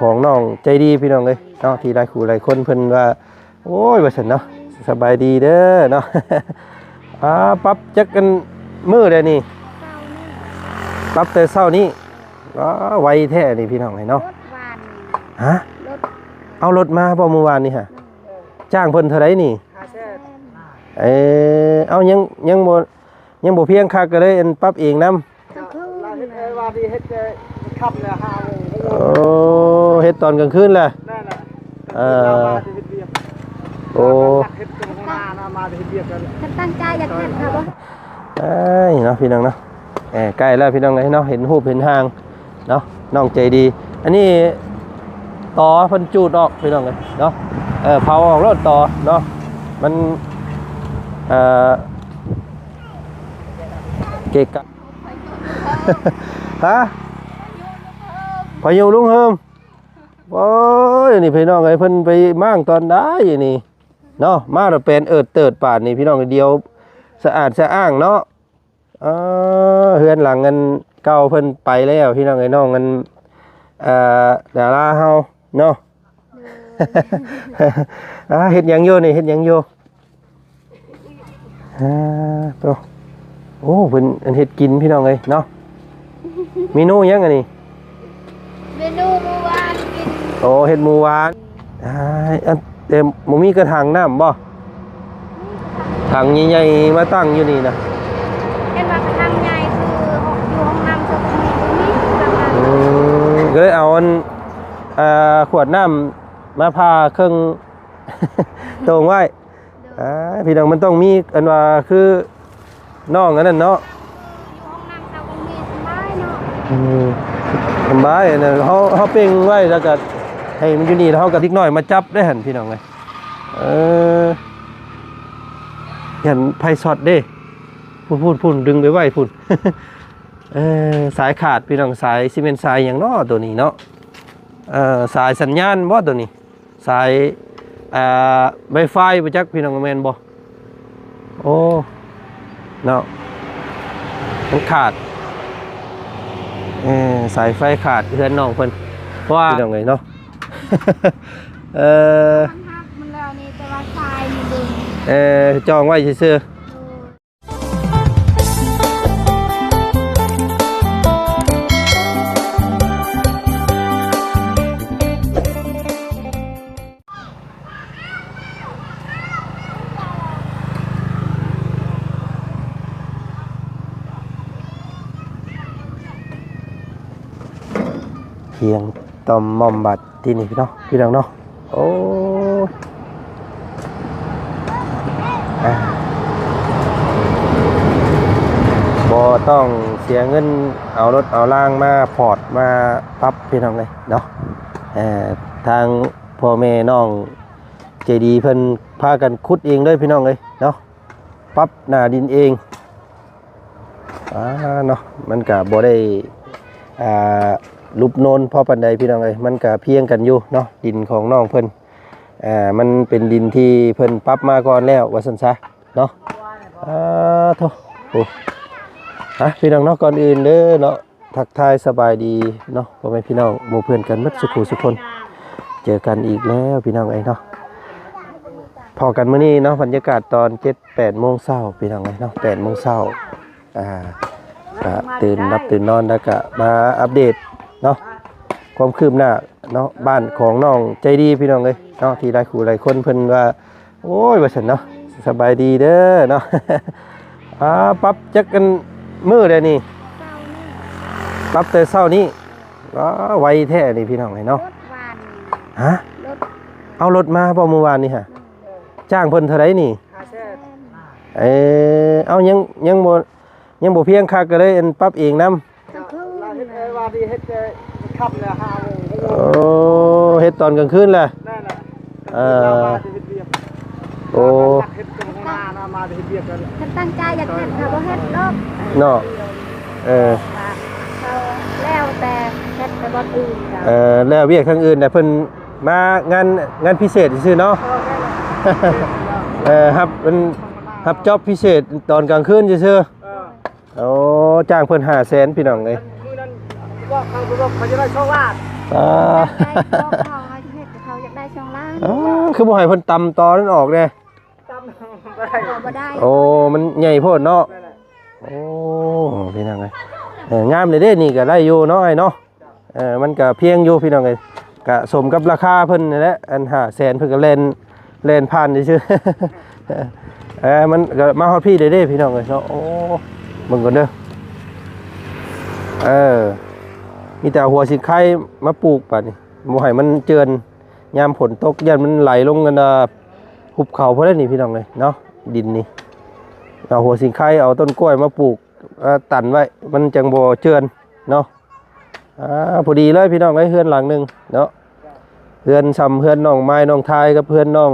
ຂອງນ້ອງໃຈດີພີ່ນ້ອງເອີຍເນາະ ທີ່ຫຼາຍຄູ່ຫຼາຍຄົນເພິ່ນວ່າ ໂອ້ຍ ວ່າຊັ້ນເນາະ ສະບາຍດີເດີເນາະ. ອ່າ ປັບຈັກອັນມື້ແລ້ວນີ້? ປັບແຕ່ເຊົ້ານີ້. ວ້າ ໄວແທ້ນີ້ພີ່ນ້ອງເອີຍເນາະ. ຮະ? ເອົາລົດມາບໍ່ມື້ວານນີ້ຫະ? ຈ້າງເພິ່ນເທົ່າໃດນີ້? ຫ້າແສນ. ເອີ ເອົາ ຍັງ ຍັງບໍ່ ຍັງບໍ່ພຽງຄັກ ກໍເລີຍອັນປັບເອງນຳ. ກາງຄືນ ເຮັດ ເອີ ວ່າຊິເຮັດ ເອີ ຄ່ຳແລ້ວ ຫ້າໂມງ ຫົກໂມງ. ໂອ້ ເຮັດຕອນກາງຄືນແຫຼະ. ແມ່ນແຫຼະ. ເອີ ເຮັດວຽກ. ໂອ້ ເຮັດຕາມໃຈ ຢາກເຮັດ ເອີຍເນາະ ພີ່ນ້ອງເນາະ. ເອີ ໃກ້ແລ້ວພີ່ນ້ອງເອີຍເນາະ ເຫັນຮູບເຫັນຮ່າງເນາະ ນ້ອງໃຈດີ. ອັນນີ້ຕໍເພິ່ນຈູດອອກພີ່ນ້ອງເອີຍເນາະ. ເອີ ເຜົາອອກໂລດຕໍເນາະ ມັນ ເອີ ເກະກະ. ຮະ? ພາຍຸລຸງເຮີມ. ໂອ້ຍ ນີ້ພີ່ນ້ອງເອີຍ ເພິ່ນໄປມ້າງຕອນໃດນີ້ເນາະ ມາແລ້ວແປນເອີດເຕີດປານນີ້ພີ່ນ້ອງ. ດຽວສະອາດສະອ້າງເນາະ. ເອີ ເຮືອນຫຼັງອັນເກົ່າເພິ່ນໄປແລ້ວພີ່ນ້ອງເອີຍ ນ້ອງອັນ ເອີ ດາລາເຮົາເນາະ. ໂດຍ. ອ່າ ເຮັດຫຍັງຢູ່ນີ້ ເຮັດຫຍັງຢູ່? ອ່າ ໂຕ ໂອ້ ເພິ່ນອັນເຮັດກິນພີ່ນ້ອງເອີຍເນາະ. ເມນູຫຍັງອັນນີ້? ເມນູໝູຫວານກິນ. ໂອ້ ເຮັດໝູຫວານ. ອ່າ ອັນ ແຕ່ບໍ່ມີກະຖັງນ້ຳບໍ່? ຖັງໃຫຍ່ໆ ມາຕັ້ງຢູ່ນີ້ນະ. ເຫັນວ່າກະຖັງໃຫຍ່ຄື ຢູ່ຫ້ອງນ້ຳ ເຂົາກໍມີ ບໍ່ມີກະຖັງ. ອືມ ກໍເລີຍເອົາອັນ ອ່າ ຂວດນ້ຳມາຜ່າເຄິ່ງໂຕ່ງໄວ້. ໂດຍ. ອ່າ ພີ່ນ້ອງ ມັນຕ້ອງມີອັນວ່າຄືນ້ອງອັນນັ້ນເນາະ. ຢູ່ຫ້ອງນ້ຳເຂົາກໍມີສະບາຍເນາະ. ອືມ ສະບາຍ ອັນນັ້ນເຮົາ ເຮົາເປັ່ງໄວ້ ແລ້ວກໍໃຫ້ມັນຢູ່ນີ້ ແລ້ວເຮົາກໍເດັກນ້ອຍມາຈັບໄດ້ຫັ້ນ ພີ່ນ້ອງເອີຍ. ເອີ ຢ້ານໄຟຊັອດເດ້. ພຸ້ນໆໆ ດຶງໄປໄວ້ພຸ້ນ. ເອີ ສາຍຂາດພີ່ນ້ອງ ສາຍ ຊິແມ່ນສາຍຫຍັງເນາະໂຕນີ້ເນາະ. ເອີ ສາຍສັນຍານບໍ່ໂຕນີ້? ສາຍ ອ່າ ໄວຟາຍບໍ່ຈັກພີ່ນ້ອງ ແມ່ນບໍ່? ໂອ້ ເນາະ ມັນຂາດ. ເອີ ສາຍໄຟຂາດເຮືອນນ້ອງເພິ່ນ ເພາະວ່າ ພີ່ນ້ອງເອີຍເນາະ. ເອີ ມັນຫັກມັນແລ້ວນີ້ ແຕ່ວ່າສາຍນີ້ເບິ່ງ ເອີ ຈອງໄວ້ຊື່ໆ. ໂດຍ. ພຽງຕ່ອມໝ່ອມບາດ ທີ່ນີ້ເນາະ ພີ່ນ້ອງເນາະ. ໂອ້ ອ່າ ບໍ່ຕ້ອງເສຍເງິນເອົາລົດເອົາລາງມາພອດມາປັບ ພີ່ນ້ອງເອີຍເນາະ. ເອີ ທາງພໍ່ແມ່ນ້ອງໃຈດີເພິ່ນພາກັນຂຸດເອງເລີຍ ພີ່ນ້ອງເອີຍເນາະ. ປັບໜ້າດິນເອງ. ອ່າ ເນາະ ມັນກະບໍ່ໄດ້ ອ່າ ຫຼຸບໂນນພໍປານໃດ ພີ່ນ້ອງເອີຍ ມັນກະພຽງກັນຢູ່ເນາະ ດິນຂອງນ້ອງເພິ່ນ. ອ່າ ມັນເປັນດິນທີ່ເພິ່ນປັບມາກ່ອນແລ້ວວ່າຊັ້ນຊະເນາະ. ອ່າ ໂທ້ ໂອ້ ອ່ະ ພີ່ນ້ອງເນາະ ກ່ອນອື່ນເດີເນາະ ທັກທາຍສະບາຍດີເນາະ ພໍ່ແມ່ພີ່ນ້ອງໝູ່ເພື່ອນກັນເບິດສູ່ຄູ່ສູ່ຄົນ. ເຈີກັນອີກແລ້ວ ພີ່ນ້ອງເອີຍເນາະ ພໍ້ກັນມື້ນີ້ເນາະ ບັນຍາກາດຕອນເຈັດ ແປດໂມງເຊົ້າ ພີ່ນ້ອງເອີຍເນາະ ແປດໂມງເຊົ້າ. ອ່າ ກະຕື່ນຫຼັບຕື່ນນອນ ແລ້ວກະມາອັບເດດເນາະ ຄວາມຄືບໜ້າເນາະ ບ້ານຂອງນ້ອງໃຈດີ ພີ່ນ້ອງເອີຍເນາະ ທີ່ຫຼາຍຄູ່ຫຼາຍຄົນເພິ່ນວ່າ ໂອ້ຍ ວ່າຊັ້ນເນາະ ສະບາຍດີເດີເນາະ. ອ່າ ປັບຈັກອັນມື້ແລ້ວນີ້? ປັບແຕ່ເຊົ້ານີ້. ວ້າ ໄວແທ້ນີ້ ພີ່ນ້ອງເອີຍເນາະ. ຮະ? ເອົາລົດມາບໍ່ມື້ວານນີ້ຫະ? ຈ້າງເພິ່ນເທົ່າໃດນີ້? ຫ້າແສນ. ເອີ ເອົາ ຍັງ ຍັງບໍ່ ຍັງບໍ່ພຽງຄັກ ກໍເລີຍອັນປັບເອງນຳ. ກາງຄືນ ເຮັດ ເອີ ວ່າຊິເຮັດ ເອີ ຄ່ຳແລ້ວ ຫ້າໂມງ ຫົກໂມງ. ໂອ້ ເຮັດຕອນກາງຄືນແຫຼະ. ແມ່ນແຫຼະ. ເອີ ເຮັດວຽກ. ໂອ້ ເຮັດຕາມໃຈຢາກເຮັດ ກໍບໍ່ເຮັດດອກເນາະ. ເອີ ແລ້ວແຕ່ເຮັດໄປບ່ອນອື່ນ. ເອີ ແລ້ວວຽກທາງອື່ນນະ ເພິ່ນມາງານ ງານພິເສດຊື່ໆເນາະ. ເອີ ຮັບ ເປັນ ຮັບຈອບພິເສດຕອນກາງຄືນຊື່ໆ. ເອີ ໂອ້ ຈ້າງເພິ່ນຫ້າແສນ ພີ່ນ້ອງເອີຍ. ມື້ນັ້ນບອກເຂົາ ບອກເຂົາຈະໄດ້ສອງລ້ານ. ອ່າ ຢາກໄດ້ສອງເຂົາ ເຮົາເຮັດເຂົາຢາກໄດ້ສອງລ້ານ ອ່າ ຄືບໍ່ໃຫ້ເພິ່ນຕຳຕໍນັ້ນອອກແດ່? ຕຳບໍ່ໄດ້ ບໍ່ໄດ້ ໂອ້ ມັນໃຫຍ່ໂພດເນາະ ນັ້ນແຫຼະ ໂອ້ ພີ່ນ້ອງເອີຍ ເອີ ງາມເລີຍເດ້ ນີ້ກໍໄດ້ຢູ່ເນາະ ອ້າຍເນາະ ເອີ ມັນກໍພຽງຢູ່ພີ່ນ້ອງເອີຍ ກະສົມກັບລາຄາເພິ່ນນັ້ນແຫຼະ ອັນຫ້າແສນເພິ່ນກໍແລ່ນ ແລ່ນຜ່ານຊື່ໆ ເອີ ມັນກໍມາຮອດພີ້ເດ້ ພີ່ນ້ອງເອີຍເນາະ ໂອ້ ເບິ່ງກ່ອນເດີ ເອີ ມີແຕ່ເອົາຫົວສີໄຄມາປູກບາດນີ້ ບໍ່ໃຫ້ມັນເຈື່ອນ ຍາມຝົນຕົກຢ້ານມັນໄຫຼລົງອັນນ່າ ຫຸບເຂົາພຸ້ນແຫຼະນີ້ ພີ່ນ້ອງເອີຍເນາະ ດິນນີ້ ເອົາຫົວສີໄຄ ເອົາຕົ້ນກ້ວຍມາປູກ ເອີ ຕັນໄວ້ ມັນຈັ່ງບໍ່ເຈື່ອນເນາະ ອ່າ ພໍດີເລີຍພີ່ນ້ອງເອີຍ ເຮືອນຫຼັງໜຶ່ງເນາະ ເຮືອນຊ່ຳເຮືອນນ້ອງມາຍ ນ້ອງທາຍ ກັບເຮືອນນ້ອງ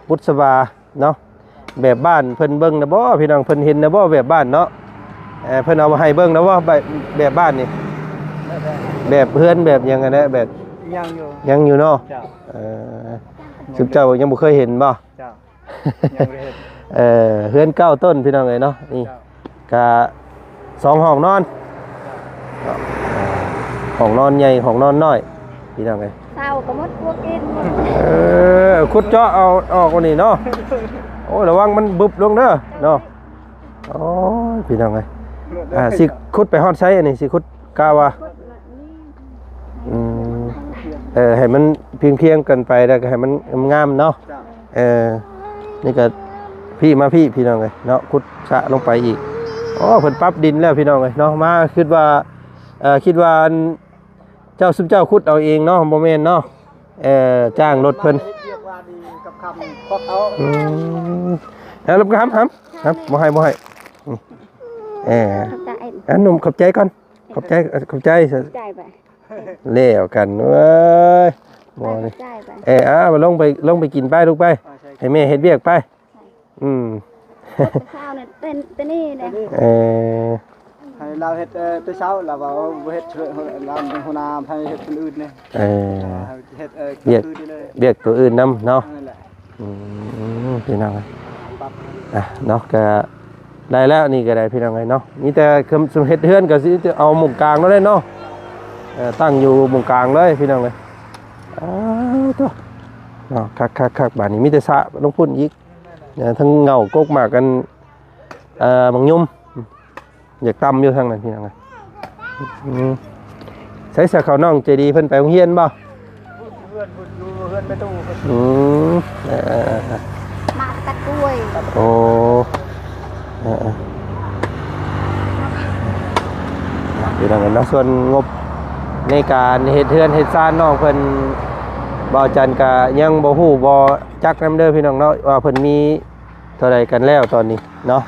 ບຸດສະບາເນາະ ແບບບ້ານເພິ່ນເບິ່ງນະບໍ່ພີ່ນ້ອງ ເພິ່ນເຫັນນະບໍ່ແບບບ້ານເນາະ ເອີ ເພິ່ນເອົາມາໃຫ້ເບິ່ງນະບໍ່ ແບບ ແບບບ້ານນີ້ ແບບເຮືອນແບບຫຍັງຫັ້ນແຫຼະ ແບບ ຍັງຢູ່ ຍັງຢູ່ເນາະ ເຈົ້າ ເອີ ຊຸມເຈົ້າຍັງບໍ່ເຄີຍເຫັນບໍ່? ເຈົ້າ ຍັງບໍ່ເຫັນ ເອີ ເຮືອນເກົ້າຕົ້ນພີ່ນ້ອງເອີຍເນາະ ນີ້ ເຈົ້າ ກະສອງຫ້ອງນອນ ຫ້ອງນອນໃຫຍ່ ຫ້ອງນອນນ້ອຍ ພີ່ນ້ອງເອີຍ ເຊົາກໍໝົດ ພວກກິນໝົດ ເອີ ຂຸດເຈາະເອົາອອກວ່ານີ້ເນາະ ໂອ້ ລະວັງມັນບຶບລົງເດີເນາະ ໂອ້ຍ ພີ່ນ້ອງເອີຍ ອ່າ ຊິຂຸດໄປຮອດໃສ ອັນນີ້ຊິຂຸດ ກະວ່າ ອືມ ເອີ ໃຫ້ມັນພຽງໆກັນໄປ ແລ້ວກໍໃຫ້ມັນງາມໆເນາະ ເຈົ້າ ເອີ ນີ້ກໍພີ້ມາພີ້ ພີ່ນ້ອງເອີຍເນາະ ຂຸດສະລົງໄປອີກ ໂອ້ ເພິ່ນປັບດິນແລ້ວ ພີ່ນ້ອງເອີຍເນາະ ມາຄິດວ່າ ເອີ ຄິດວ່າອັນ ເຈົ້າ ຊຸມເຈົ້າຂຸດເອົາເອງເນາະ ບໍ່ແມ່ນເນາະ ເອີ ຈ້າງລົດເພິ່ນ ເຮັດວຽກວານນີ້ກັບຄ່ຳຄວັກເອົາ ອືມ ເອົາ ລົບກະຫຳ ຫຳ ຫຳ ບໍ່ໃຫ້ ບໍ່ໃຫ້ ນີ້ ເອີ ຂອບໃຈ ອັນໜຸ່ມ ຂອບໃຈກ່ອນ ຂອບໃຈ ຂອບໃຈ ຂອບໃຈໄປ ແລ້ວກັນເວີຍ ບໍ່ນີ້ ເອີ ເອົາ ລົງໄປ ລົງໄປກິນໄປ ລູກໄປ ໃຫ້ແມ່ເຮັດວຽກໄປ ອືມ ເຊົ້ານີ້ເປັນ ເປັນນີ້ແຫຼະ ເອີ ໃຫ້ລາວເຮັດ ເອີ ແຕ່ເຊົ້າ ລາວວ່າບໍ່ເຮັດ ເຮັດ ລາວເປັນຫົວໜ້າ ໃຫ້ເຮັດຄົນອື່ນນີ້ ເອີ ເຮັດ ເອີ ວຽກ ວຽກຕົວອື່ນນຳເນາະ ນັ້ນແຫຼະ ອືມ ພີ່ນ້ອງ ປັບ ອ່ະ ເນາະ ກະ ໄດ້ແລ້ວນີ້ກໍໄດ້ພີ່ນ້ອງເອີຍເນາະ ມີແຕ່ເຮັດເຮືອນກໍຊິເອົາໝົງກາງເນາະ ເອີ ຕັ້ງຢູ່ໝົງກາງເລີຍພີ່ນ້ອງເອີຍ ອ້າໂທ້ ເນາະ ຄັກໆໆ ບາດນີ້ມີແຕ່ສະລົງພຸ້ນອີກ ເອີ ທັງເຫງົ້າກົກໝາກກັນ ເອີ ໝາກຍົມ ຢາກຕຳຢູ່ທາງນັ້ນພີ່ນ້ອງເອີຍ ອືມ ໃສສະ ເຂົານ້ອງໃຈດີເພິ່ນໄປໂຮງຮຽນບໍ່? ເຮືອນ ເຮືອນແມ່ຕູ້ເພິ່ນ ອືມ ເອີໆໆ ມາຕັດກ້ວຍ ໂອ້ ເອີໆ ພີ່ນ້ອງເອີຍເນາະ ສ່ວນງົບໃນການເຮັດເຮືອນເຮັດຊານນ້ອງເພິ່ນ ບ່າວຈັນກະຍັງບໍ່ຮູ້ບໍ່ຈັກນຳເດີພີ່ນ້ອງເນາະ ວ່າເພິ່ນມີ ເທົ່າໃດກັນແລ້ວຕອນນີ້ເນາະ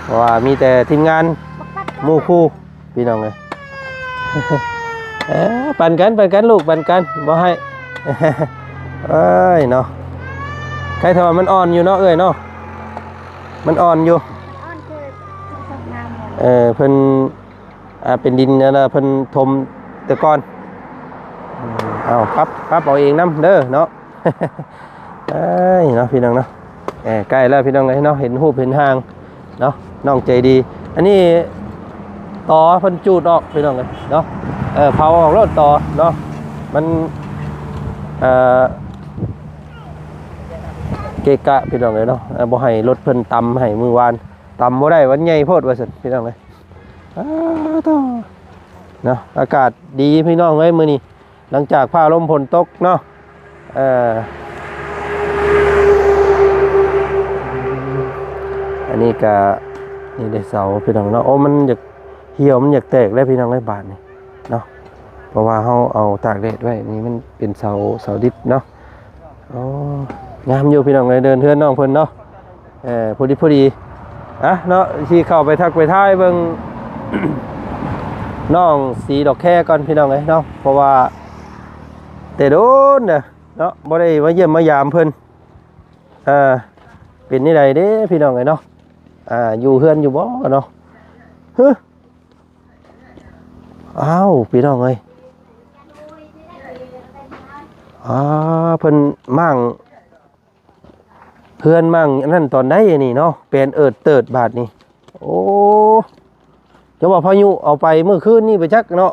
ເພາະວ່າມີແຕ່ທີມງານໝູ່ຄູ່ພີ່ນ້ອງເອີຍ ເອີ ປັນກັນ ປັນກັນລູກ ປັນກັນ ບໍ່ໃຫ້ ເອີຍເນາະ ໃຄແຕ່ວ່າມັນອ່ອນຢູ່ເນາະເອື້ອຍເນາະ ມັນອ່ອນຢູ່ ອ່ອນຄື ເອີ ເພິ່ນ ອ່າ ເປັນດິນນັ້ນນະ ເພິ່ນຖົມແຕ່ກ່ອນ ເອົາ ປັບ ປັບເອົາເອງນຳເດີເນາະ ເອີຍເນາະ ພີ່ນ້ອງເນາະ ເອີ ໃກ້ແລ້ວພີ່ນ້ອງເອີຍເນາະ ເຫັນຮູບເຫັນຮ່າງເນາະ ນ້ອງໃຈດີ ອັນນີ້ຕໍເພິ່ນຈູດອອກພີ່ນ້ອງເອີຍເນາະ ເອີ ເຜົາອອກໂລດຕໍເນາະ ມັນ ເອີ ເກະກະພີ່ນ້ອງເອີຍເນາະ ເອີ ບໍ່ໃຫ້ລົດເພິ່ນຕຳໃຫ້ມື້ວານ ຕຳບໍ່ໄດ້ ມັນໃຫຍ່ໂພດວ່າຊັ້ນພີ່ນ້ອງເອີຍ ອ້າໂທ້ ເນາະ ອາກາດດີພີ່ນ້ອງເອີຍ ມື້ນີ້ ຫຼັງຈາກຟ້າລົມຝົນຕົກເນາະ ເອີ ອັນນີ້ກະ ນີ້ເດ້ເສົາພີ່ນ້ອງເນາະ ໂອ້ ມັນຢາກຫ່ຽວ ມັນຢາກແຕກແລ້ວພີ່ນ້ອງເອີຍ ບາດນີ້ເນາະ ເພາະວ່າເຮົາເອົາຕາກແດດໄວ້ ນີ້ມັນເປັນເສົາ ເສົາດິບເນາະ ໂອ້ ງາມຢູ່ພີ່ນ້ອງເອີຍ ເດີ່ນເຮືອນນ້ອງເພິ່ນເນາະ ເອີ ພໍດີ ພໍດີ ອ່ະເນາະ ຊິເຂົ້າໄປທັກໄປທາຍເບິ່ງ ນ້ອງສີດອກແຄກ່ອນພີ່ນ້ອງເອີຍເນາະ ເພາະວ່າແຕ່ດົນເດີເນາະ ບໍ່ໄດ້ມາຢ້ຽມມາຢາມເພິ່ນ ເອີ ເປັນແນວໃດເດ້ພີ່ນ້ອງເອີຍເນາະ ອ່າ ຢູ່ເຮືອນຢູ່ບໍ່ເນາະ ຮຶ ອ້າວ ພີ່ນ້ອງເອີຍ ອ່າ ເພິ່ນມ້າງເຮືອນມ້າງອັນນັ້ນຕອນໃດອັນນີ້ເນາະ ແປນເອີດເຕີດບາດນີ້ ໂອ້ ຈະວ່າພາຍຸເອົາໄປມື້ຄືນນີ້ໄປຈັກເນາະ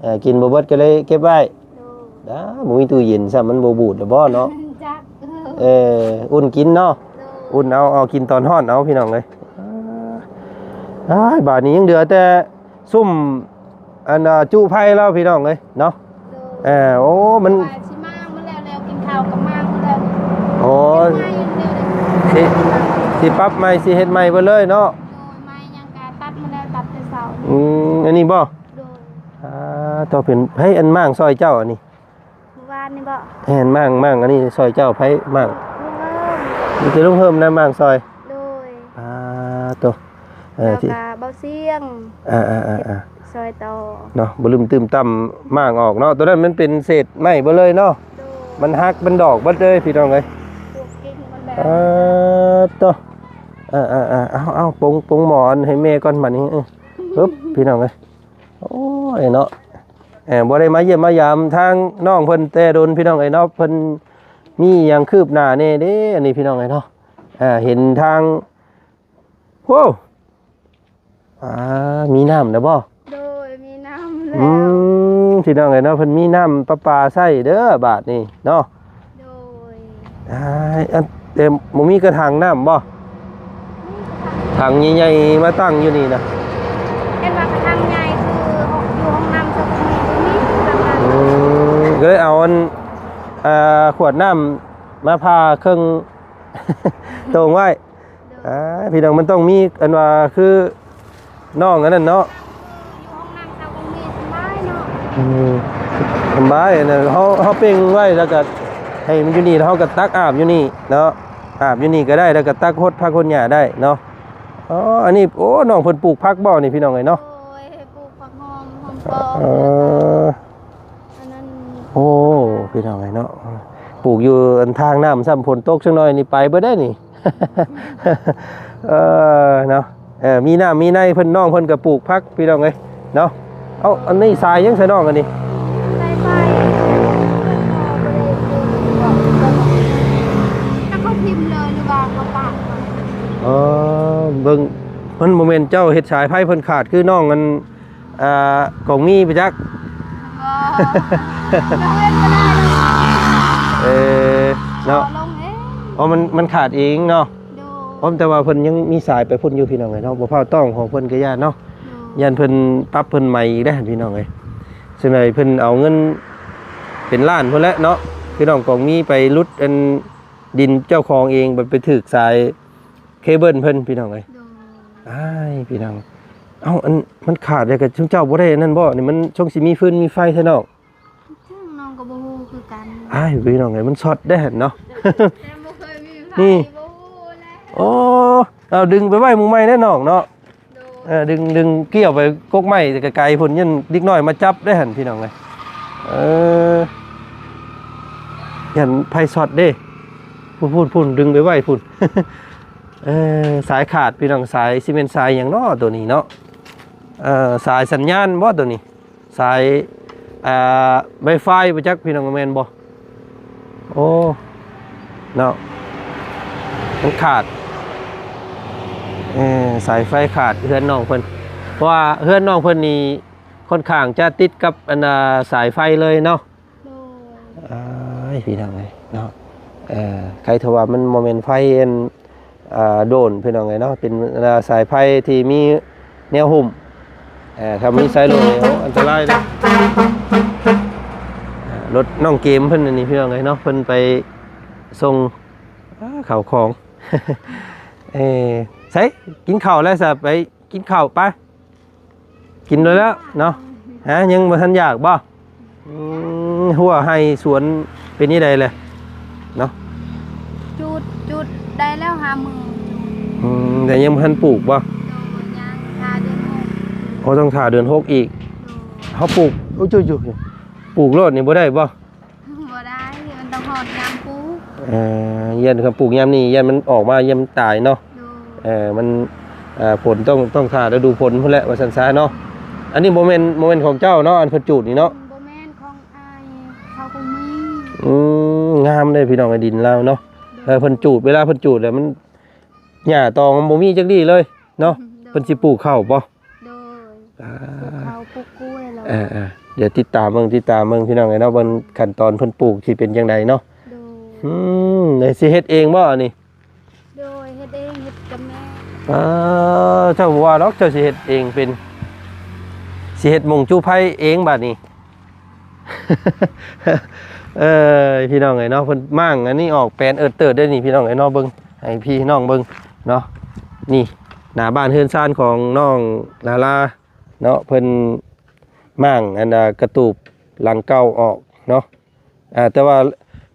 ເອີ ກິນບໍ່ເບິດກໍເລີຍເກັບໄວ້. ໂດຍ ອ້າ ບໍ່ມີຕູ້ເຢັນຊ້ຳ ມັນບໍ່ບູດລະບໍ່ເນາະ? ຈັກ ເອີ ເອີ ອຸ່ນກິນເນາະ. ໂດຍ ອຸ່ນເອົາ ເອົາກິນຕອນຮ້ອນເອົາ ພີ່ນ້ອງເອີຍ. ອ້າຍ ບາດນີ້ຍັງເຫຼືອແຕ່ ຊຸມ ອັນ ອ່າ ຈຸໄຟແລ້ວ ພີ່ນ້ອງເອີຍເນາະ. ໂດຍ ເອີ ໂອ້ ມັນ ວ່າຊິມາງໝົດແລ້ວ ແລ້ວກິນເຂົ້າກໍມາງໝົດແລ້ວ. ໂອ້ ເຮັດໃໝ່ຢ່າງດຽວເລີຍ ຊິ ຊິປັບໃໝ່ ຊິເຮັດໃໝ່ເບິດເລີຍເນາະ. ໂດຍ ໄມ້ຫຍັງກະຕັດໝົດແລ້ວ ຕັດແຕ່ເຊົ້າ. ອືມ ອັນນີ້ບໍ່? ໂດຍ ອ່າ ຕໍ່ເປັນ ໃຜອັນມາງຊ່ອຍເຈົ້າອັນນີ້? ມື້ວານນີ້ບໍ່? ແມ່ນ ມາງ ມາງ ອັນນີ້ຊ່ອຍເຈົ້າໃຜມາງ? ລຸງເຮີ້ມ ມີແຕ່ລຸງເຮີ້ມນະມາງຊ່ອຍ. ໂດຍ ອ່າ ໂຕ ເອີ ແລ້ວກໍເບົາສຽງ ອ່າໆໆໆ ຊ່ອຍຕໍ່ເນາະ. ບໍ່ລືມຕື່ມຕ່ຳມາງອອກເນາະ ໂຕນັ້ນມັນເປັນເສດໄມ້ເບິດເລີຍເນາະ. ໂດຍ ມັນຫັກ ມັນດອກເບິດເລີຍ ພີ່ນ້ອງເອີຍ. ພວກກິ່ງມັນແບບ ອ່າ ໂຕ ເອີໆໆ ເອົາໆ ປົງ ປົງໝໍນໃຫ້ແມ່ກ່ອນບັດນີ້. ເອີ ປຶບ ພີ່ນ້ອງເອີຍ. ໂອ້ຍເນາະ ເອີ ບໍ່ໄດ້ມາຢ້ຽມມາຢາມທາງນ້ອງເພິ່ນແຕ່ດົນ ພີ່ນ້ອງເອີຍເນາະ. ເພິ່ນມີຫຍັງຄືບໜ້າແດ່ເດ້ ອັນນີ້ ພີ່ນ້ອງເອີຍເນາະ. ເອີ ເຫັນທາງ ໂອ້ ອ່າ ມີນ້ຳແລ້ວບໍ່? ໂດຍ ມີນ້ຳແລ້ວ. ອືມ ພີ່ນ້ອງເອີຍເນາະ ເພິ່ນມີນ້ຳປະປາໃຊ້ເດີບາດນີ້ເນາະ. ໂດຍ ອ້າຍ ອັນ ແຕ່ບໍ່ມີກະຖັງນ້ຳບໍ່? ມີກະຖັງ ຖັງໃຫຍ່ໆ ມາຕັ້ງຢູ່ນີ້ນະ. ເຫັນວ່າກະຖັງໃຫຍ່ຄືຢູ່ຫ້ອງນ້ຳເຈົ້າກໍມີ ບໍ່ມີຄືກັນນະ. ອືມ ກໍເລີຍເອົາອັນ ອ່າ ຂວດນ້ຳມາຜ່າເຄິ່ງໂຕ່ງໄວ້. ໂດຍ ອ່າ ພີ່ນ້ອງ ມັນຕ້ອງມີອັນວ່າຄື ນ້ອງອັນນັ້ນເນາະ ຢູ່ຫ້ອງນ້ຳເຊົາກໍມີສະບາຍເນາະ. ອືມ ສະບາຍ ອັນນັ້ນເຮົາ ເຮົາເປັ່ງໄວ້ ແລ້ວກໍໃຫ້ມັນຢູ່ນີ້ ແລ້ວເຮົາກໍຕັກອາບຢູ່ນີ້ເນາະ ອາບຢູ່ນີ້ກໍໄດ້ ແລ້ວກໍຕັກຫົດຜັກຫົດຫຍ້າໄດ້ເນາະ. ອໍ ອັນນີ້ ໂອ້ ນ້ອງເພິ່ນປູກຜັກບໍ່ນີ້ ພີ່ນ້ອງເອີຍເນາະ? ໂດຍ ປູກຜັກຫອມ ຫອມປອມ ເອີ ອັນນັ້ນ ໂອ້ ພີ່ນ້ອງເອີຍເນາະ ປູກຢູ່ອັນທາງນ້ຳຊ້ຳ ຝົນຕົກຈັກໜ້ອຍນີ້ໄປເບິດເດ້ນີ້. ເອີ ເນາະ ເອີ ມີນ້ຳມີໃນ ເພິ່ນ ນ້ອງເພິ່ນກໍປູກຜັກ ພີ່ນ້ອງເອີຍເນາະ. ເອົາ ອັນນີ້ສາຍຫຍັງຊະນ້ອງອັນນີ້? ສາຍໄຟ ຈັກເຂົາຖິ້ມເລີຍ ຫຼືວ່າເຂົາປະໄວ້? ອໍ ເບິ່ງ ມັນບໍ່ແມ່ນເຈົ້າເຮັດສາຍໄຟເພິ່ນຂາດ ຄືນ້ອງອັນ ອ່າ ກອງມີໄປຈັກ. ບໍ່ ບໍ່ເຫັນບໍ່ໄດ້ເລີຍ. ເອີ ເນາະ ເອົາລົງເອງ. ອໍ ມັນ ມັນຂາດເອງເນາະ. ໂດຍ ອໍ ແຕ່ວ່າເພິ່ນຍັງມີສາຍໄປພຸ້ນຢູ່ ພີ່ນ້ອງເອີຍເນາະ. ບໍ່ຟ້າວຕ້ອງຂອງເພິ່ນກໍຢ້ານເນາະ. ໂດຍ ຢ້ານເພິ່ນປັບເພິ່ນໃໝອີກເດ້ ພີ່ນ້ອງເອີຍ. ສ່ວນໃຫຍ່ເພິ່ນເອົາເງິນເປັນລ້ານພຸ້ນແຫຼະເນາະ ຄືນ້ອງກອງມີໄປຫຼຸດອັນ ດິນເຈົ້າຂອງເອງ ໄປຖືກສາຍເຄເບິນເພິ່ນ ພີ່ນ້ອງເອີຍ. ໂດຍ ອ້າຍ ພີ່ນ້ອງ ເອົ້າ ອັນ ມັນຂາດແລ້ວກໍຊຸມເຈົ້າບໍ່ໄດ້ອັນນັ້ນບໍ່? ນີ້ມັນຊົງຊິມີຟືນມີໄຟແທ້ນ້ອງ. ເຖິງນ້ອງກໍບໍ່ຮູ້ຄືກັນ. ອ້າຍ ພີ່ນ້ອງເອີຍ ມັນຊັອດເດ້ເນາະ. ແຕ່ບໍ່ເຄີຍມີໄຟ ນີ້ ບໍ່ຮູ້ແຫຼະ. ໂອ້ ເອົາ ດຶງໄປໄວ້ໝ່ອງໃໝ່ແດ່ນ້ອງເນາະ. ໂດຍ ເອີ ດຶງ ດຶງກ່ຽວໄປກົກໄມ້ແຕ່ໄກໆພຸ້ນ ຢ້ານເດັກນ້ອຍມາຈັບໄດ້ຫັ້ນ ພີ່ນ້ອງເອີຍ. ເອີ ຢ້ານໄຟຊັອດເດ້. ພຸ້ນໆໆ ດຶງໄປໄວ້ພຸ້ນ. ເອີ ສາຍຂາດ ພີ່ນ້ອງ ສາຍ ຊິແມ່ນສາຍຫຍັງເນາະໂຕນີ້ເນາະ? ເອີ ສາຍສັນຍານບໍ່ໂຕນີ້? ສາຍ ອ່າ ໄວຟາຍບໍ່ຈັກ ພີ່ນ້ອງ ແມ່ນບໍ່? ໂອ້ ເນາະ ມັນຂາດ ເອີ ສາຍໄຟຂາດເຮືອນນ້ອງເພິ່ນ ເພາະວ່າເຮືອນນ້ອງເພິ່ນນີ້ຄ່ອນຂ້າງຈະຕິດກັບ ອັນ ອ່າ ສາຍໄຟເລີຍເນາະ. ໂດຍ ອ້າຍ ພີ່ນ້ອງເອີຍເນາະ ເອີ ໃຄເທົ່າວ່າມັນບໍ່ແມ່ນໄຟ ອັນ ອ່າ ໂດຣນ ພີ່ນ້ອງເອີຍເນາະ ເປັນ ອ່າ ສາຍໄຟທີ່ມີແນວຫຸ້ມ ເອີ ຖ້າມີສາຍໂດຣນນີ້ ໂອ້ ອັນຕະລາຍເດ້. ອ່າ ລົດນ້ອງເກມເພິ່ນອັນນີ້ ພີ່ນ້ອງເອີຍເນາະ ເພິ່ນໄປສົ່ງ ອ່າ ເຂົ້າຂອງ ເອີ ໃສ ກິນເຂົ້າແລ້ວຊະ ໄປກິນເຂົ້າໄປ ກິນໂລດແລ້ວເນາະ. ຮະ ຍັງບໍ່ທັນຢາກບໍ່? ອືມ ຮົ້ວໄຮ່ສວນເປັນຈັ່ງໃດແຫຼະເນາະ? ຈູດ ຈູດໄດ້ແລ້ວຫ້າມື້. ອືມ ແຕ່ຍັງບໍ່ທັນປູກບໍ່? ໂດຍ ຍັງ ຖ້າເດືອນຫົກ. ໂອ້ ຕ້ອງຖ້າເດືອນຫົກອີກ. ໂດຍ ເຮົາປູກ ໂອ້ຍ ຈູດ ປູກໂລດນີ້ບໍ່ໄດ້ບໍ່? ບໍ່ໄດ້ ມັນຕ້ອງຮອດຍາມປູກ. ເອີ ຢ້ານຄັນປູກຍາມນີ້ ຢ້ານມັນອອກມາ ຢ້ານມັນຕາຍເນາະ. ໂດຍ ເອີ ມັນ ເອີ ຝົນຕ້ອງ ຕ້ອງຖ້າລະດູຝົນພຸ້ນແຫຼະ ວ່າຊັ້ນຊະເນາະ. ອັນນີ້ບໍ່ແມ່ນ ບໍ່ແມ່ນຂອງເຈົ້າເນາະ ອັນເພິ່ນຈູດນີ້ເນາະ? ບໍ່ແມ່ນ ຂອງອ້າຍເຂົາກໍມີ. ອືມ ງາມເດ້ພີ່ນ້ອງ ດິນລາວເນາະ. ໂດຍ ເອີ ເພິ່ນຈູດ ເວລາເພິ່ນຈູດແລ້ວມັນ ຫຍ້າຕອງມັນບໍ່ມີຈັກດີ້ເລີຍເນາະ. ໂດຍ ເພິ່ນຊິປູກເຂົ້າບໍ່? ໂດຍ ອ່າ ປູກເຂົ້າ ປູກກ້ວຍແລ້ວ. ເອີໆ ດຽວຕິດຕາມເບິ່ງ ຕິດຕາມເບິ່ງພີ່ນ້ອງເອີຍເນາະ ເບິ່ງຂັ້ນຕອນເພິ່ນປູກຊິເປັນຈັ່ງໃດເນາະ. ໂດຍ ອືມ ແລ້ວຊິເຮັດເອງບໍ່ອັນນີ້? ໂດຍ ເຮັດເອງ ເຮັດກັບແມ່. ເອີ ເຈົ້າບໍ່ວ່າດອກ ເຈົ້າຊິເຮັດເອງເປັນ ຊິເຮັດມົງຈູໄຟເອງບາດນີ້. ເອີ ພີ່ນ້ອງເອີຍເນາະ ເພິ່ນມ້າງອັນນີ້ອອກແປນເອີດເຕີດເດ້ນີ້ ພີ່ນ້ອງເອີຍເນາະ. ເບິ່ງ ໃຫ້ພີ່ນ້ອງເບິ່ງເນາະ ນີ້ ໜ້າບ້ານເຮືອນຊານຂອງນ້ອງລາລາເນາະ ເພິ່ນມ້າງອັນ ອ່າ ກະຕູບຫຼັງເກົ່າອອກເນາະ. ອ່າ ແຕ່ວ່າ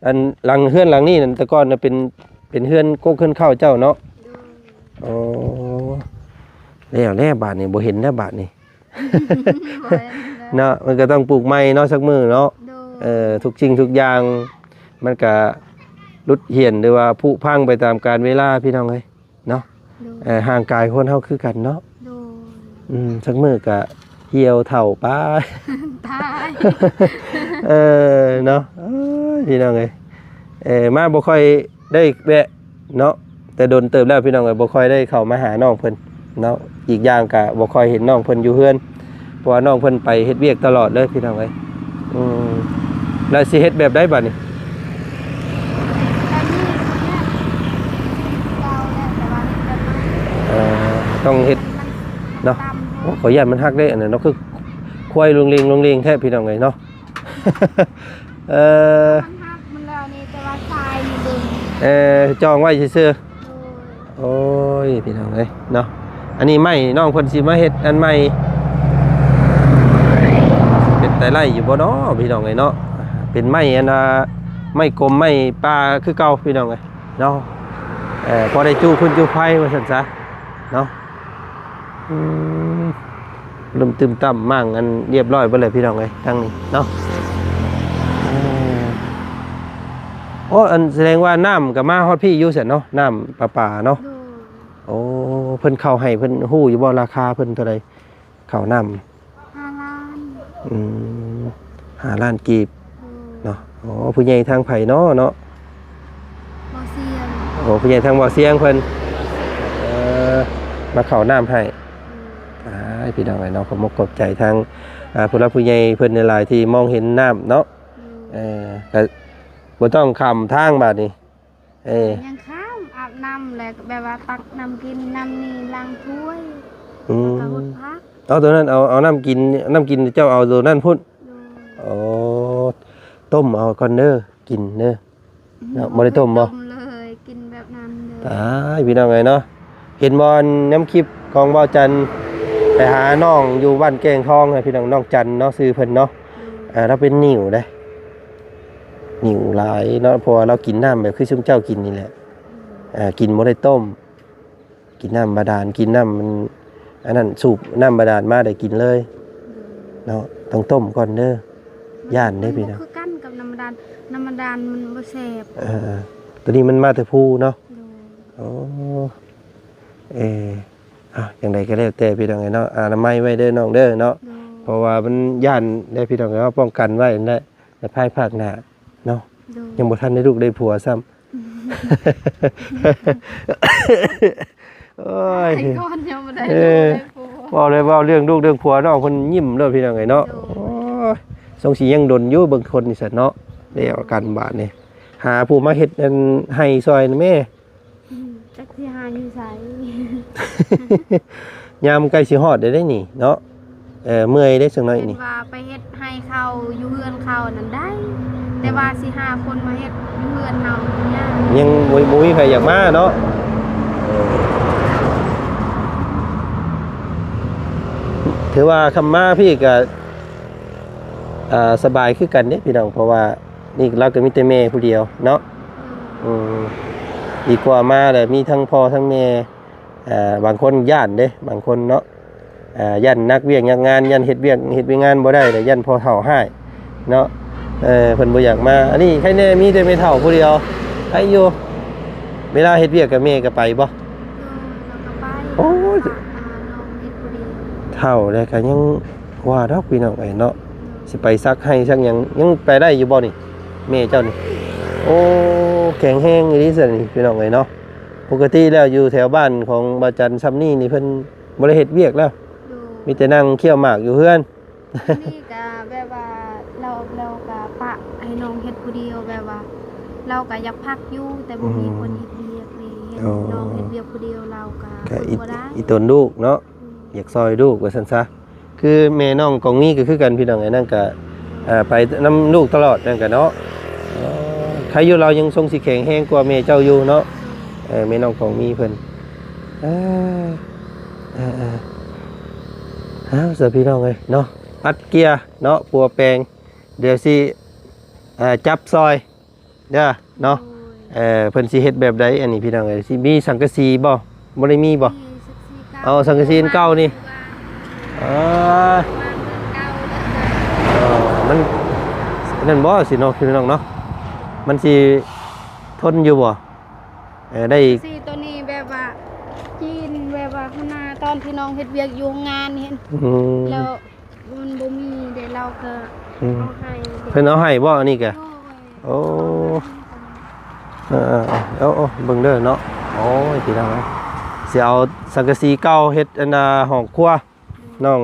ອັນຫຼັງ ເຮືອນຫຼັງນີ້ນັ້ນ ແຕ່ກ່ອນນະເປັນ ເປັນເຮືອນກົກເຮືອນເຄົ້າເຈົ້າເນາະ? ໂດຍ ອໍ ແລ້ວແຫຼະບາດນີ້ ບໍ່ເຫັນແລ້ວບາດນີ້ ບໍ່ເຫັນແລ້ວ ເນາະ. ມັນກໍຕ້ອງປູກໃໝ່ເນາະ ສັກມື້ເນາະ. ໂດຍ ເອີ ທຸກສິ່ງທຸກຢ່າງມັນກະຫຼຸດຫ້ຽນ ຫຼືວ່າຜຸພັງໄປຕາມການເວລາ ພີ່ນ້ອງເອີຍ. ເນາະ. ໂດຍ ເອີ ຮ່າງກາຍຄົນເຮົາຄືກັນເນາະ. ໂດຍ ອືມ ສັກມື້ກະຫ່ຽວເຖົ້າໄປ ຕາຍ ເອີ ເນາະ. ເອີຍ ພີ່ນ້ອງເອີຍ ເອີ ມາບໍ່ຄ່ອຍໄດ້ແວະເນາະ ແຕ່ດົນເຕີບແລ້ວ ພີ່ນ້ອງເອີຍ ບໍ່ຄ່ອຍໄດ້ເຂົ້າມາຫານ້ອງເພິ່ນເນາະ. ອີກຢ່າງກະບໍ່ຄ່ອຍເຫັນນ້ອງເພິ່ນຢູ່ເຮືອນ ເພາະວ່ານ້ອງເພິ່ນໄປເຮັດວຽກຕະຫຼອດເລີຍ ພີ່ນ້ອງເອີຍ. ອືມ ແລ້ວຊິເຮັດແບບໃດບາດນີ້? ແບບນີ້ແຫຼະ ຄືເກົ່າແຫຼະ ແຕ່ວ່າເຮັດແບບໃໝ່. ເອີ ຕ້ອງເຮັດເນາະ. ໂອ້ ຂໍຢ້ານມັນຫັກເດ້ ອັນນັ້ນເນາະ ຄືຄວາຍລຸງເລງ ລຸງເລງແທ້ ພີ່ນ້ອງເອີຍເນາະ. ເອີ ມັນຫັກ ມັນແລ້ວນີ້ ແຕ່ວ່າຊາຍນີ້ເບິ່ງ ເອີ ຈອງໄວ້ຊື່ໆ. ໂດຍ ໂອ້ຍ ພີ່ນ້ອງເອີຍເນາະ ອັນນີ້ໄມ້ ນ້ອງເພິ່ນຊິມາເຮັດອັນໃໝ່ ເປັນຕາໄດ້ຢູ່ບໍ່ເນາະ ພີ່ນ້ອງເອີຍເນາະ. ເປັນໄມ້ອັນ ອ່າ ໄມ້ກົມໄມ້ປ່າຄືເກົ່າ ພີ່ນ້ອງເອີຍເນາະ. ເອີ ພໍໄດ້ຈູ່ຟືນຈູ່ໄຟວ່າຊັ້ນຊະເນາະ. ອືມ ເລີ່ມຕື່ມຕ່ຳໝ່າງອັນຮຽບຮ້ອຍເບິດເລີຍ ພີ່ນ້ອງເອີຍ ທາງນີ້ເນາະ. ເອີ ໂອ້ ອັນ ສະແດງວ່ານ້ຳກໍມາຮອດພີ້ຢູ່ຊັ້ນເນາະ ນ້ຳປະປາເນາະ. ໂດຍ ໂອ້ ເພິ່ນເຂົ້າໃຫ້ ເພິ່ນຮູ້ຢູ່ບໍ່ລາຄາເພິ່ນເທົ່າໃດ ເຂົ້ານ້ຳ? ຫ້າລ້ານ. ອືມ ຫ້າລ້ານກີບ. ໂດຍ ເນາະ. ໂອ້ ຜູ້ໃຫຍ່ທາງໃຜເນາະ ເນາະ? ບໍ່ສຽງ. ໂອ້ ຜູ້ໃຫຍ່ທາງບໍ່ສຽງເພິ່ນ ເອີ ມາເຂົ້ານ້ຳໃຫ້. ໂດຍ ອ້າຍ ພີ່ນ້ອງເອີຍເນາະ ຂອບມົກຂອບໃຈທາງ ອ່າ ຜູ້ຫຼັກຜູ້ໃຫຍ່ເພິ່ນຫຼາຍໆ ທີ່ມອງເຫັນນ້ຳເນາະ. ໂດຍ ເອີ ກໍບໍ່ຕ້ອງຂ້າມທາງບາດນີ້. ເອີ ຍັງຂ້າມ ອາບນ້ຳ ແລ້ວແບບວ່າຕັກນ້ຳກິນ ນ້ຳນີ້ລ້າງຖ້ວຍ. ອືມ ແລ້ວກໍຫົດຜັກ. ເອົາໂຕນັ້ນ ເອົາ ເອົານ້ຳກິນ ນ້ຳກິນເຈົ້າເອົາໂຕນັ້ນພຸ້ນ. ໂດຍ ໂອ້ ຕົ້ມເອົາກ່ອນເດີ ກິນເດີເນາະ. ອືມ ບໍ່ໄດ້ຕົ້ມບໍ່? ບໍ່ໄດ້ຕົ້ມເລີຍ ກິນແບບນັ້ນເລີຍ. ຕາຍ ພີ່ນ້ອງເອີຍເນາະ ເຫັນບໍ່ ນຳຄລິບຂອງບ່າວຈັນ ໄປຫານ້ອງຢູ່ບ້ານແກ້ງທອງ ພີ່ນ້ອງ ນ້ອງຈັນເນາະ ຊື່ເພິ່ນເນາະ. ໂດຍ ເອີ ລາວເປັນໜິວເດ້ ໜິວຫຼາຍເນາະ ເພາະວ່າລາວກິນນ້ຳແບບຄືຊຸມເຈົ້າກິນນີ້ແຫຼະ. ອືມ ເອີ ກິນບໍ່ໄດ້ຕົ້ມ ກິນນ້ຳບາດານ ກິນນ້ຳມັນ ອັນນັ້ນ ສູບນ້ຳບາດານມາໄດ້ກິນເລີຍ. ໂດຍ ເນາະ ຕ້ອງຕົ້ມກ່ອນເດີ ຢ້ານເດ້ ມັນບໍ່ຄືກັນກັບນ້ຳບາດານ ນ້ຳບາດານມັນບໍ່ແຊບ. ເອີ ໂຕນີ້ມັນມາແຕ່ພູເນາະ. ໂດຍ ໂອ້ ເອີ ເອົາ ຈັ່ງໃດກໍແລ້ວແຕ່ ພີ່ນ້ອງເອີຍເນາະ ອະນາໄມໄວ້ເດີນ້ອງເດີເນາະ. ໂດຍ ເພາະວ່າມັນຢ້ານເດ້ ພີ່ນ້ອງເອີຍເນາະ ປ້ອງກັນໄວ້ນັ້ນແຫຼະ ໃນພາຍພາກໜ້າເນາະ. ໂດຍ ຍັງບໍ່ທັນໄດ້ລູກໄດ້ຜົວຊ້ຳ. ໂອ້ຍ ໄປກ່ອນ ຍັງບໍ່ໄດ້ ເອີ ລູກໄດ້ຜົວ. ເວົ້າເລີຍ ເວົ້າເລື່ອງລູກເລື່ອງຜົວ ນ້ອງເພິ່ນຍິ້ມໂລດ ພີ່ນ້ອງເອີຍເນາະ. ໂດຍ ໂອ້ຍ ສົງຊິຍັງດົນຢູ່ ເບິ່ງຄົນນີ້ຊັ້ນເນາະ. ແລ້ວກັນບາດນີ້ ຫາຜູ້ມາເຮັດອັນໄຮ່ຊ່ອຍແດ່ແມ່. ອືມ ຈັກຊິຫາຢູ່ໃສ? ຍາມໃກ້ຊິຮອດແລ້ວເດ້ນີ້ເນາະ. ເອີ ເມື່ອຍເດ້ ຈັກໜ້ອຍນີ້ ເພິ່ນວ່າໄປເຮັດໄຮ່ເຂົາຢູ່ເຮືອນເຂົານັ້ນໄດ້ ແຕ່ວ່າຊິຫາຄົນມາເຮັດຢູ່ເຮືອນເຮົາຍາກ ຍັງບໍ່ ບໍ່ມີໃຜຢາກມາເນາະ. ເອີ ຖືວ່າຄຳມາພີ້ກໍ ອ່າ ສະບາຍຄືກັນເດ້ພີ່ນ້ອງ ເພາະວ່ານີ້ລາວກໍມີແຕ່ແມ່ຜູ້ດຽວເນາະ. ອືມ ດີກວ່າມາແລ້ວມີທັງພໍ່ທັງແມ່ ອ່າ ບາງຄົນຢ້ານເດ້ ບາງຄົນເນາະ ອ່າ ຢ້ານໜັກວຽກໜັກງານ ຢ້ານເຮັດວຽກ ເຮັດວຽກງານບໍ່ໄດ້ ແລ້ວຢ້ານພໍ່ເຖົ້າຮ້າຍເນາະ. ເອີ ເພິ່ນບໍ່ຢາກມາ. ອັນນີ້ໃຄແນ່ ມີແຕ່ແມ່ເຖົ້າຜູ້ດຽວ ໃຄຢູ່. ເວລາເຮັດວຽກກັບແມ່ກໍໄປບໍ່? ເອີ ລາວກໍໄປ. ໂອ້ຍ ລາວກໍຫານ້ອງເຮັດຜູ້ດຽວ. ເຖົ້າແລ້ວກໍຍັງວ່າດອກ ພີ່ນ້ອງເອີຍເນາະ. ເອີ ຊິໄປສັກໄຮ່ສັກຫຍັງ ຍັງໄປໄດ້ຢູ່ບໍ່ນີ້ ແມ່ເຈົ້ານີ້? ໂອ້ ແຂງແຮງອີ່ຫຼີຊັ້ນນີ້ ພີ່ນ້ອງເອີຍເນາະ. ປົກກະຕິແລ້ວຢູ່ແຖວບ້ານຂອງບ່າວຈັນຊ່ຳນີ້ນີ້ ເພິ່ນບໍ່ໄດ້ເຮັດວຽກແລ້ວ. ໂດຍ ມີແຕ່ນັ່ງຄ້ຽວໝາກຢູ່ເຮືອນ. ນີ້ກະແບບວ່າລາວ ລາວກະປະໃຫ້ນ້ອງເຮັດຜູ້ດຽວ ແບບວ່າລາວກະຢາກພັກຢູ່ ແຕ່ບໍ່ມີ ອືມ ຄົນເຮັດວຽກເດ້. ເຫັນ ອໍ ນ້ອງເຮັດວຽກຜູ້ດຽວ ລາວກະ ກະ ທົນ ອີ ບໍ່ໄດ້ ອີຕົນລູກເນາະ. ອືມ ຢາກຊ່ອຍລູກວ່າຊັ້ນຊະ. ຄືແມ່ນ້ອງກອງມີກໍຄືກັນ ພີ່ນ້ອງເອີຍ ນັ້ນກະ ເອີ ໄປນຳລູກຕະຫຼອດ ນັ້ນກະເນາະ. ເອີ ໃຄຢູ່ ລາວຍັງຊົງຊິແຂງແຮງກວ່າແມ່ເຈົ້າຢູ່ເນາະ. ເອີ ແມ່ນ້ອງກອງມີເພິ່ນ ເອີ ເອີ ເອີ ເອົາ ຊະ ພີ່ນ້ອງເອີຍເນາະ. ອັດເກຍເນາະ ປົວແປງ ດຽວຊິ ເອີ ຈັບຊອຍເດີເນາະ. ໂດຍ ເອີ ເພິ່ນຊິເຮັດແບບໃດອັນນີ້ ພີ່ນ້ອງເອີຍ? ຊິມີສັງກະສີບໍ່? ບໍ່ໄດ້ມີບໍ່? ມີສັງກະສີເກົ່າ. ເອົາສັງກະສີອັນເກົ່ານີ້. ເອີ ວາງເຮືອນເກົ່າເດີ. ເອີ ມັນ ອັນນັ້ນບໍ່ ຊິເນາະ ພີ່ນ້ອງເນາະ ມັນຊິທົນຢູ່ບໍ່? ເອີ ໄດ້ ສັງກະສີໂຕນີ້ແບບວ່າຈີນ ແບບວ່າຂະໜາດຕອນທີ່ນ້ອງເຮັດວຽກຢູ່ໂຮງງານເຫັນ ອືມ ແລ້ວ ມັນບໍ່ມີເດ້ ລາວກໍ ອືມ ເອົາໃຫ້ເດ້. ເພິ່ນເອົາໃຫ້ບໍ່ອັນນີ້ກະ? ໂດຍ ໂອ້ ເອີໆ ເອົາ ເອົາເບິ່ງເດີເນາະ. ໂອ້ຍ ພີ່ນ້ອງເອີຍ ຊິເອົາສັງກະສີເກົ່າເຮັດອັນນ່າຫ້ອງຄົວ ໂດຍ ນ້ອງ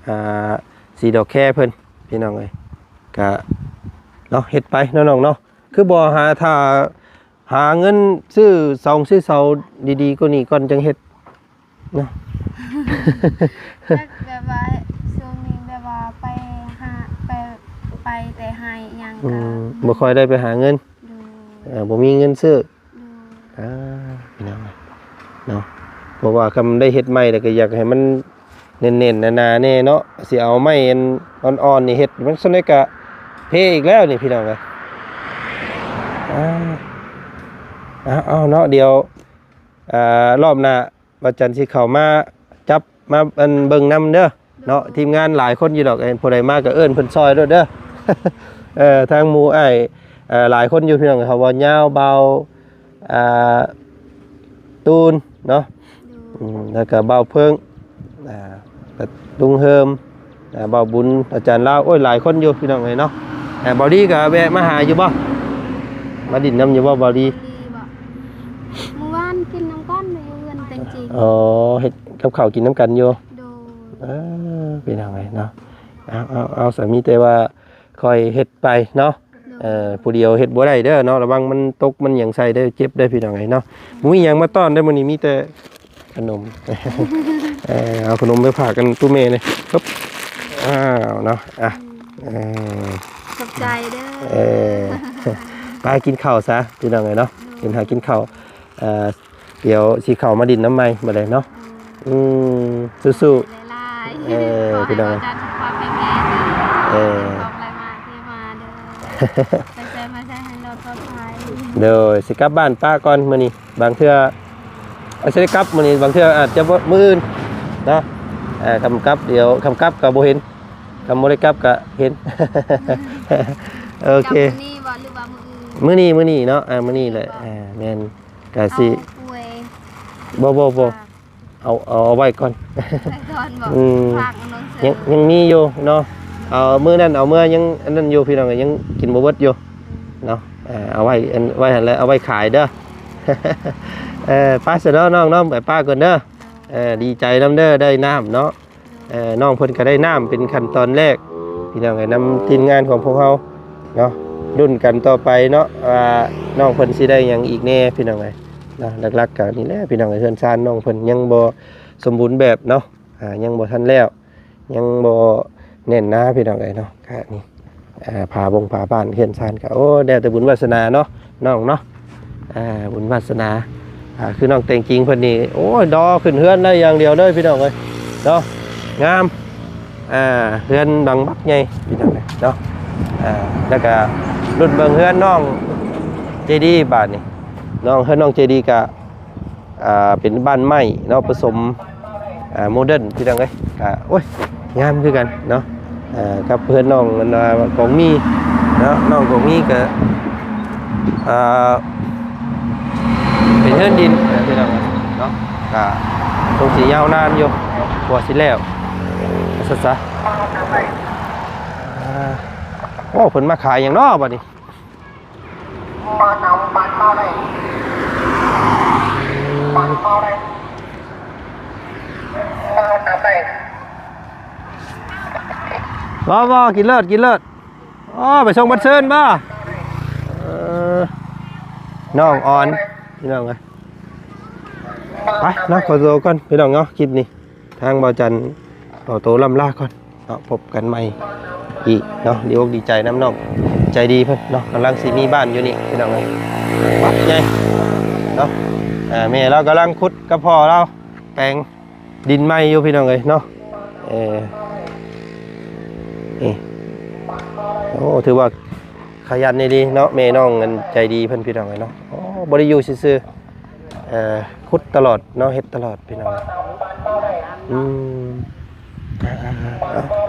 ອ່າ ສີດອກແຄເພິ່ນ ພີ່ນ້ອງເອີຍ ກະເນາະ ເຮັດໄປເນາະນ້ອງເນາະ. ຄືບໍ່ຫາ ຖ້າ ຫາເງິນຊື້ສອງຊື້ເສົາດີໆກວ່ານີ້ກ່ອນຈັ່ງເຮັດເນາະ. ແບບວ່າຊ່ວງນີ້ແບບວ່າໄປຫາ ໄປ ໄປແຕ່ໄຮ່ຫຍັງ ອືມ ກໍ ບໍ່ຄ່ອຍໄດ້ໄປຫາເງິນ. ໂດຍ ເອີ ບໍ່ມີເງິນຊື້. ໂດຍ ອ່າ ພີ່ນ້ອງເນາະ ເພາະວ່າຄຳໄດ້ເຮັດໃໝ່ແລ້ວກໍຢາກໃຫ້ມັນ ແໜ້ນໆ ໜາໆ ແດ່ເນາະ. ຊິເອົາໄມ້ອັນອ່ອນໆ ນີ້ເຮັດ ມັນສ່ຳໃດກະເພອີກແລ້ວນີ້ ພີ່ນ້ອງເອີຍ. ອ່າ ເອົາໆ ເນາະ ດຽວ ອ່າ ລອບໜ້າບ່າວຈັນຊິເຂົ້າມາຈັບມາອັນເບິ່ງນຳເດີເນາະ. ໂດຍ ທີມງານຫຼາຍຄົນຢູ່ດອກ ເອີ ຜູ້ໃດມາກໍເອີ້ນເພິ່ນຊ່ອຍໂລດເດີ. ເອີ ທາງໝູ່ອ້າຍ ເອີ ຫຼາຍຄົນຢູ່ ພີ່ນ້ອງເອີຍ ເຂົາວ່າຍາວ ບ່າວ ອ່າ ຕູນເນາະ. ໂດຍ ອືມ ແລ້ວກໍບ່າວເພິ່ງ ອ່າ ລຸງເຮີມ ອ່າ ບ່າວບຸນ ອາຈານລາວ ໂອ້ຍ ຫຼາຍຄົນຢູ່ ພີ່ນ້ອງເອີຍເນາະ. ອ່າ ບ່າວດີກໍແວະມາຫາຢູ່ບໍ່? ມາດິນນຳຢູ່ບໍ່ ບ່າວດີ? ດີບໍ່? ມື້ວານກິນນຳກັນຢູ່ເຮືອນແຕງຈີນ. ອໍ ເຮັດກັບເຂົ້າກິນນຳກັນຢູ່. ໂດຍ ເອີ ພີ່ນ້ອງເອີຍເນາະ. ເອົາໆໆ ສາມີແຕ່ວ່າ ຄ່ອຍເຮັດໄປເນາະ. ໂດຍ ເອີ ຜູ້ດຽວເຮັດບໍ່ໄດ້ເດີເນາະ ລະວັງມັນຕົກມັນຫຍັງໃສ່ເດີ ເຈັບເດີ ພີ່ນ້ອງເອີຍເນາະ. ບໍ່ມີຫຍັງມາຕ້ອນເດີມື້ນີ້ ມີແຕ່ຂະໜົມ. ເອີ ເອົາຂະໜົມໄປຝາກກັນຕູ້ແມ່ນີ້. ຄັບ ອ້າວເນາະ ອ່ະ ອືມ ເອີ ຂອບໃຈເດີ. ເອີ ໄປກິນເຂົ້າຊະ ພີ່ນ້ອງເອີຍເນາະ. ໂດຍ ກິນ ຫາກິນເຂົ້າ ເອີ ດຽວຊິເຂົ້າມາດິນນຳໃໝ່ບາດໃດເນາະ. ໂດຍ ອືມ ສູ້ໆ ຫຼາຍໆ ເອີ ພີ່ນ້ອງ ຂໍໃຫ້ອາຈານສຸຂະພາບແຂງແຮງເດີ. ເອີ ຂອງຫຼາຍມາເທມາເດີ ໄປໃສມາໃສໃຫ້ລອດປອດໄພ. ໂດຍ ຊິກັບບ້ານປະກ່ອນມື້ນີ້ ບາງເທື່ອອາດຊິໄດ້ກັບມື້ນີ້ ບາງເທື່ອອາດຈະມື້ອື່ນເນາະ. ເອີ ຄຳກັບ ດຽວຄຳກັບກໍບໍ່ເຫັນ ຄຳບໍ່ໄດ້ກັບກໍເຫັນ. ໂອເຄ ກັບມື້ນີ້ບໍ່ ຫຼືວ່າມື້ອື່ນ? ມື້ນີ້ ມື້ນີ້ເນາະ. ອ່າ ມື້ນີ້ແຫຼະ. ແມ່ນບໍ່? ອ່າ ແມ່ນ ກະຊິ ເອົາປ່ວຍ ບໍ່ ບໍ່ ບໍ່ ຝາກ ເອົາ ເອົາ ເອົາໄວ້ກ່ອນ ໄວ້ກ່ອນບໍ? ອືມ ຝາກໜັງສື ຍັງ ຍັງມີຢູ່ເນາະ. ເອົາມື້ນັ້ນເອົາເມືອຍັງອັນນັ້ນຢູ່ ພີ່ນ້ອງກໍຍັງກິນບໍ່ເບິດຢູ່ ອືມ ເນາະ. ເອົາໄວ້ອັນ ໄວ້ຫັ້ນແຫຼະ ເອົາໄວ້ຂາຍເດີ. ເອີ ໄປຊະເນາະນ້ອງເນາະ ໄປປ້າກ່ອນເດີ. ເອີ ດີໃຈນຳເດີ ໄດ້ນ້ຳເນາະ. ເອີ ນ້ອງເພິ່ນກໍໄດ້ນ້ຳເປັນຂັ້ນຕອນແລກ ພີ່ນ້ອງເອີຍ ນຳທີມງານຂອງພວກເຮົາເນາະ. ລຸ້ນກັນຕໍ່ໄປເນາະ ວ່ານ້ອງເພິ່ນຊິໄດ້ຫຍັງອີກແດ່ ພີ່ນ້ອງເອີຍເນາະ. ຫຼັກໆກໍນີ້ແຫຼະ ພີ່ນ້ອງເອີຍ ເຮືອນຊານນ້ອງເພິ່ນຍັງບໍ່ສົມບູນແບບເນາະ. ອ່າ ຍັງບໍ່ທັນແລ້ວ ຍັງບໍ່ແໜ້ນໜາ ພີ່ນ້ອງເອີຍເນາະ. ກະນີ້ ອ່າ ຝາບົງຝາບ້ານເຮືອນຊານກໍ ໂອ້ ແລ້ວແຕ່ບຸນວາສະໜາເນາະ ນ້ອງເນາະ. ອ່າ ບຸນວາສະໜາ. ອ່າ ຄືນ້ອງແຕງຈິງເພິ່ນນີ້ ໂອ້ຍ ລໍຂຶ້ນເຮືອນໄດ້ຢ່າງດຽວເລີຍ ພີ່ນ້ອງເອີຍເນາະ. ງາມ ອ່າ ເຮືອນຫຼັງບັກໃຫຍ່ພີ່ນ້ອງເອີຍເນາະ. ອ່າ ແລ້ວກະລຸ້ນເບິ່ງເຮືອນນ້ອງເຈດີບາດນີ້. ນ້ອງ ເຮືອນນ້ອງເຈດີກະ ອ່າ ເປັນບ້ານໄມ້ເນາະ ປະສົມ ອ່າ ໂມເດີນພີ່ນ້ອງເອີຍ. ກະ ໂອ້ຍ ງາມຄືກັນເນາະ. ເອີ ກັບເຮືອນນ້ອງອັນວ່າກອງມີເນາະ ນ້ອງກອງມີກະ ເອີ ເປັນເຮືອນດິນເນາະ ພີ່ນ້ອງເນາະ. ກະຄົງຊິຍາວນານຢູ່ ກວ່າຊິແລ້ວຊັ້ນຊະ. ອ່າ ໂອ້ ເພິ່ນມາຂາຍຫຍັງເນາະບາດນີ້? ບໍ່ ບໍ່ ກິນໂລດ ກິນໂລດ. ອໍ ໄປສົ່ງບັດເຊີນບໍ່? ເອີ ນ້ອງອ່ອນ ພີ່ນ້ອງເອີຍ. ໄປເນາະ ຂໍໂຕກ່ອນພີ່ນ້ອງເນາະ. ຄລິບນີ້ທາງບ່າວຈັນຂໍໂຕລ່ຳລາກ່ອນເນາະ. ພົບກັນໃໝ່ອີກເນາະ. ດີອົກດີໃຈນຳນ້ອງໃຈດີເພິ່ນເນາະ. ກຳລັງຊິມີບ້ານຢູ່ນີ້ພີ່ນ້ອງເອີຍ ບັກໃຫຍ່ເນາະ. ອ່າ ແມ່ລາວກຳລັງຂຸດກັບພໍ່ລາວແປງ ດິນໃໝ່ຢູ່ພີ່ນ້ອງເອີຍເນາະ. ເອີ ນີ້ ໂອ້ ຖືວ່າຂະຫຍັນອີ່ຫຼີເນາະ ແມ່ນ້ອງອັນໃຈດີເພິ່ນພີ່ນ້ອງເອີຍເນາະ. ໂອ້ ບໍ່ໄດ້ຢູ່ຊື່ໆ ເອີ ຂຸດຕະຫຼອດເນາະ ເຮັດຕະຫຼອດພີ່ນ້ອງ. ອືມ ອ່າ